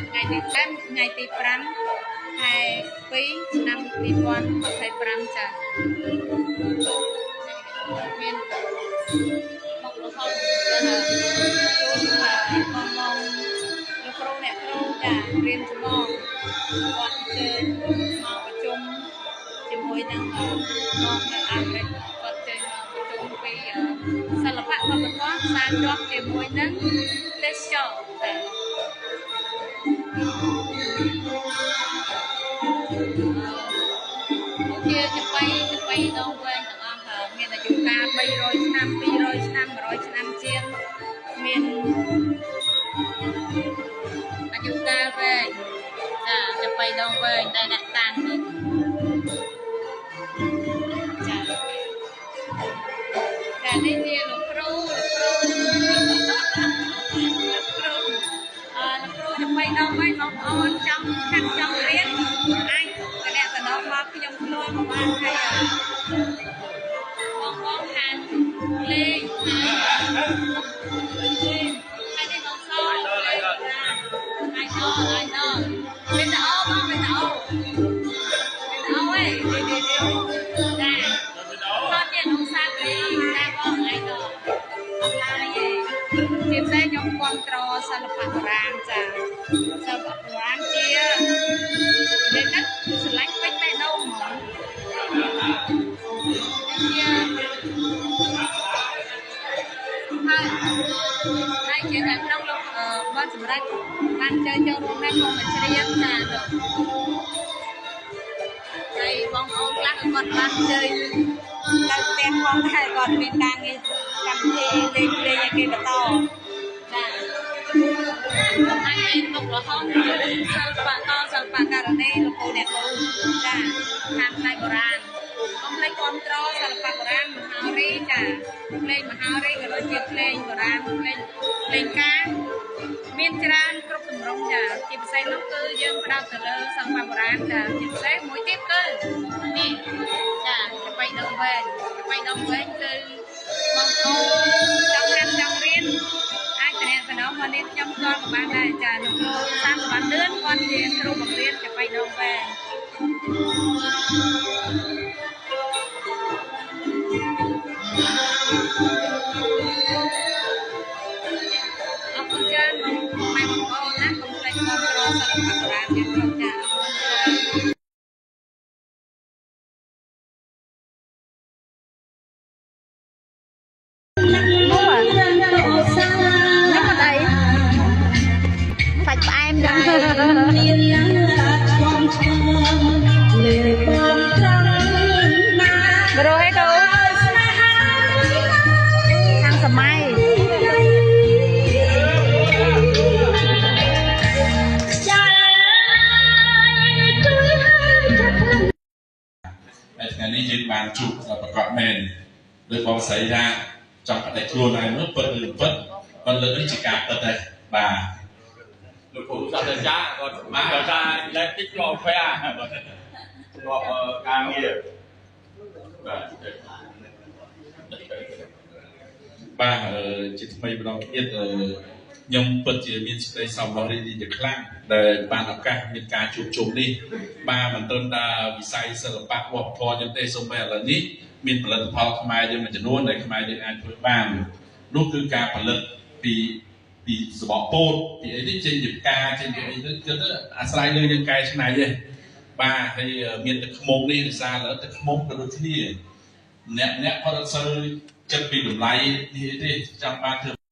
ថ្ងៃទី5ថ្ងៃទី5ខែ2ឆ្នាំ2025ចាមានមុខរហូតចាជូនបងបងលោកគ្រូអ្នកគ្រូចារៀនច្បងគាត់អញ្ជើញមកប្រជុំជាមួយនឹងបងនៅអាមេរិកគាត់ជើញមកប្រជុំពីសិល្បៈវប្បធម៌ផ្សារភ្ជាប់ជាមួយនឹងទេសចរចា ជាចាប៉ីចាប៉ីដងវែងទាំងអស់មានអាយុកាល300ឆ្នាំ200ឆ្នាំ100ឆ្នាំជាងមានអាយុកាលវែងចាចាប៉ីដងវែងដែលអ្នកតាំងនេះចាចានេះជាលោកគ្រូលោកគ្រូលោកគ្រូអឺលោកគ្រូចាប៉ីដងវែងបងប្អូនចង់ខាត់ចង់រៀនអាចតំណតំណងមកខ្ញុំផ្ទាល់ក៏បានហើយបងបងខាងលេងខាងហើយនេះបងសលេងចាអាយដលអាយដលវីដេអូបងវីដេអូវីដេអូឯងចាថតជាអនុស្សាវរីយ៍ចាបងអាយដលអនឡាញឯងជាពិសេសខ្ញុំគ្រប់គ្រងសិល្បៈបុរាណចាសិល្បៈបុរាណជានិយាយទៅស្រឡាញ់ពេញបេះដូងហ្មងជាហើយហើយជាតែក្នុងលោកបានសម្រេចបានជើចូលរួមដែរមកមកច្រៀងចាលោកហើយបងប្អូនខ្លះក៏គាត់បានជើញទៅផ្ទះផងដែរគាត់មានការងារកម្មវិធីលេងភ្លេងឲ្យគេបន្តចាហើយឯងមុខរហូតសិល្បៈតសិល្បៈករណីលោកពូអ្នកគ្រូចាខាងផ្នែកបុរាណកុំភ្លេចគ្រប់គ្រងសិល្បៈបុរាណមហោរីចាភ្លេងមហោរីក៏ដូចជាភ្លេងបុរាណភ្លេងភ្លេងការមានច្រើនគ្រប់ទម្រង់ចាជាពិសេសនោះគឺយើងផ្ដោតទៅលើសិល្បៈបុរាណចាជាពិសេសមួយទៀតគឺនេះចាចាប៉ីដងវែងចាប៉ីដងវែងគឺបងប្អូនចង់ហាត់ចង់រៀនអាចតំណតំណងមកនេះខ្ញុំផ្ទាល់ក៏បានដែរចាលោកគ្រូសានសវណ្ណលឿនគាត់ជាគ្រូបង្រៀនចាប៉ីដងវែងអរគុណច្រើនបងម៉ែបងប្អូនណាកុំភ្លេចគ្រប់គ្រងសិល្បៈបុរាណយើងផងចាអរគុណច្រើន មកនេះមកអីសាច់ផ្អែមចឹង មានឡាឆ្ងឆ្ងលើបងត្រង់ណា បរោហេកូ ស្នេហា ខាងសម័យ ខ្យល់ជួយឲ្យចិត្តក្លិន ហើយថ្ងៃនេះយើងបានជួបប្រកបមែនដោយបងស្រីថាចង់បដិខ្លួនឯងនោះពិតឬមិនពិតប៉ុន្តែលើកនេះជាការពិតដែរបាទ លោកគ្រូសាស្ត្រាចារ្យគាត់គាត់ថាលេខតិចធ្លាប់ភ័យធ្លាប់ការងារបាទ បាទជាថ្មីម្ដងទៀតខ្ញុំពិតជាមានសេចក្តីសោមនស្សរីករាយជាខ្លាំងដែលបានឱកាសមានការជួបជុំនេះបាទមិនត្រឹមតែវិស័យសិល្បៈវប្បធម៌យើងទេសូម្បីឥឡូវនេះមានផលិតផលខ្មែរយើងមួយចំនួនដែលខ្មែរយើងអាចធ្វើបាននោះគឺការផលិតពីពីសបកពោតពីអីនេះចេញជាផ្កាចេញជាអីទៅគិតទៅអាស្រ័យលើយើងកែច្នៃទេបាទហើយមានទឹកខ្មុំនេះដោយសារឥឡូវទឹកខ្មុំក៏ដូចគ្នាអ្នកអ្នកគាត់អត់សូវចិត្តពីតម្លៃនេះទេចង់បានធ្វើ